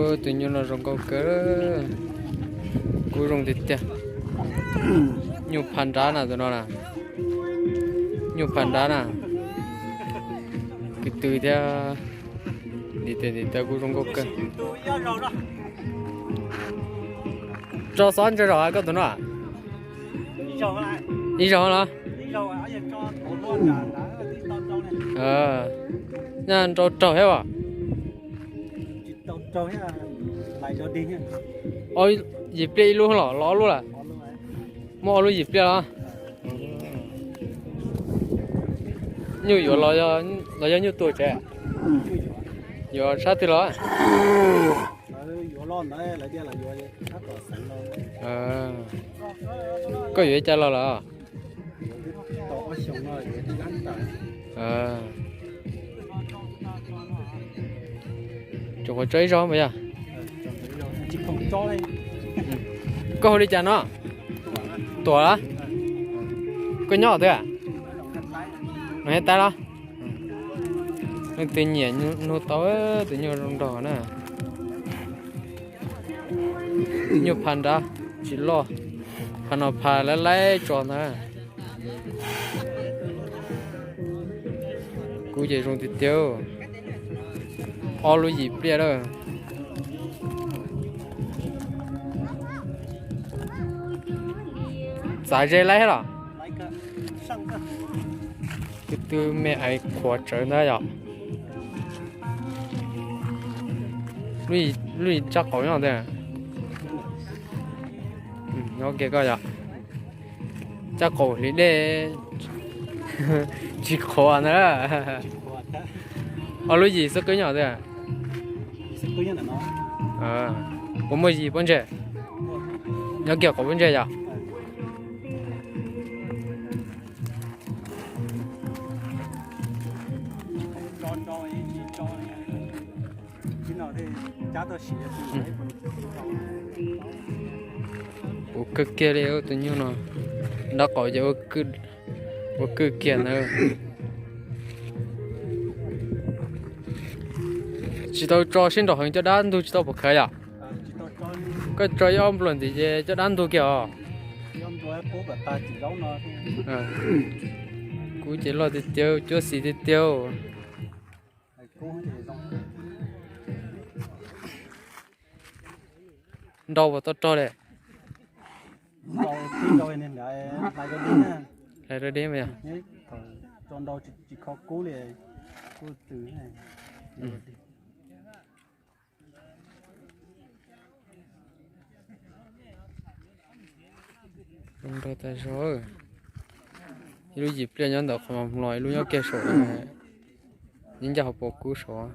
Tus nyuj no zoo nkauj kawg, kub zoo tiag tiag. Nyuj pha nrab na tus no na, nyuj pha nrab na, kwv tw thiab. Ntiv tes ntiv taw kuj zoo nkauj kawg. Tso xob ntsa zaum koj tus no. Ib zaug los? Nyaj nrau raug thiab os. Ob yim pliaj ib lub los los ob lub lawm? Muaj ob lub yim pliaj los? Nyuj yuav los yog nyuj tuag tsev? Yuav sab twg los? Koj yuav ib co los lawm? Tsuas qhuav tso ib zaug mas yog. Koj hu li cas no? Tuam los? Koj nyob twg? Nov Hej Taib los? Leej twg nyiam nug tau, tus nyuj zoo nraug na. Nyuj pha nrab tsis loj, pha no pha laib laib tso ntag. Kub ces zoo tiag tiag, ob lub yim pliaj lawm. Txav ze laib los? Tus twg me ais qhuav tsawv ntag yom. Lub tsab qaum nyob ntawd. Nyob kiag koj yom. Tsab qaum hliv dej tsis qhuav ntag. Ob lub yim xwb koj nyob ntawd. Puas muaj yim pob ntseg? Nyob kiag qaum pob ntseg yom. Ua kwj kiag li tus nyuj no, nrab qaum ces ua kwj kiag ntawd. Tsis tau tso sib nraum heev cov dab ntug tsis tau pom khawv yom. Koj tso ib ob npluas ntxiv ces cov dab ntug kiag os. Kub ces loj tiag tiag, cuab xis tiag tiag. Nrau puas tau rog li? Hlais rau deb mas yog. Zoo nraug tas zog. Ib lub yim pliaj nyob ntawm qhov mos mlos, ib lub nyob kiag saum, yeej ncaj hauv paus kub saud.